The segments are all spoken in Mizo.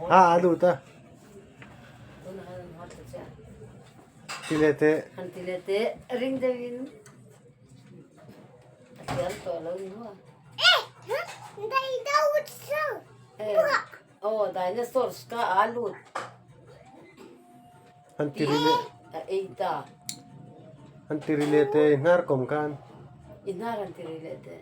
Ha a lut a. Ti leh teh. Han ti leh teh ring deuhin a thiam tawh lo ni maw. Aw dinosaurs kha a lut. Han ti ri leh. A ei ta. Han ti ri leh teh i hnar kawm khan. I hnar han ti ri leh teh.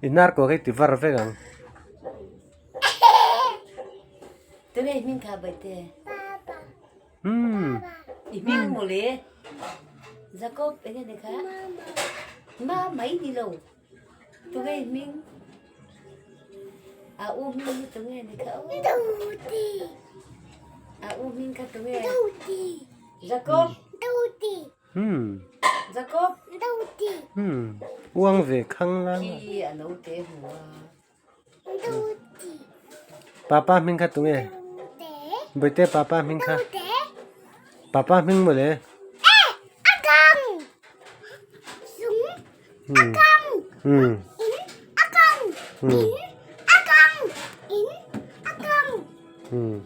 I hnar kuah hi ti var vek ang. Tunge i hming kha Baite? Hmm. I hming mawle. Jacob enge ni kha? Mama i ni lo. Tunge i hming? A u hming hi tunge ni kha? Dodi. A u hming kha tunge? Dodi. Jacob. Dodi. Hmm. Jacob. Dodi. Hmm. Uang ve khang la. Khi a lo te hmu a. Dodi. Papa hming kha tunge? Baite papa hming kha. Papa hming mawle. Eh, akang. Sung. Akang. Hmm. In akang. Hmm. In akang. In akang. Hmm.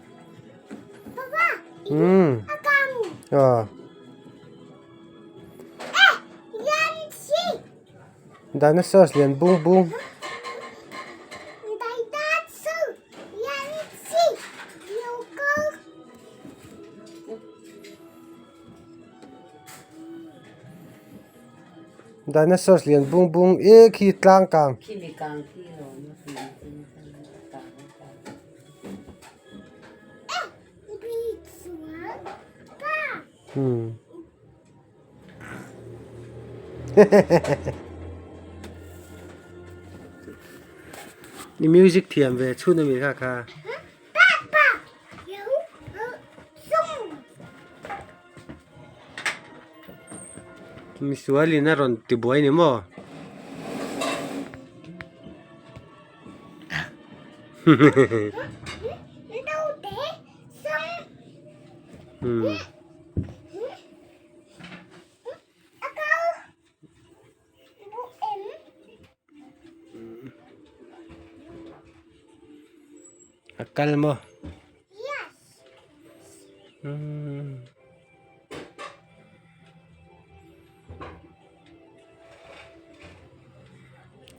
Papa. In Hmm. akang. Aw. Eh, yan si. Dinosaurs lian bung bung. Dinosaurs lian bung bung e khi tlang kang. Hmm. I music thiam ve chhun ami kha kha. Misualin a rawn ti buai ni maw? Hmm. A kal maw? Hmm.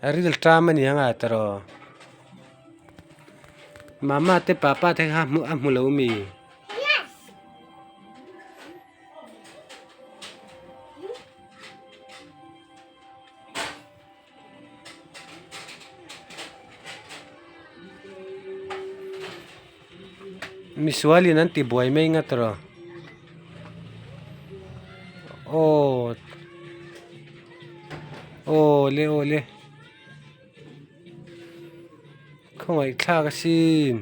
A ril ṭam a ni ang a tawh. Mama te papa te kha a hmu lo mi? Misualin an ti buai mai nga tawh aw aw le aw le khawngaih thlak asin.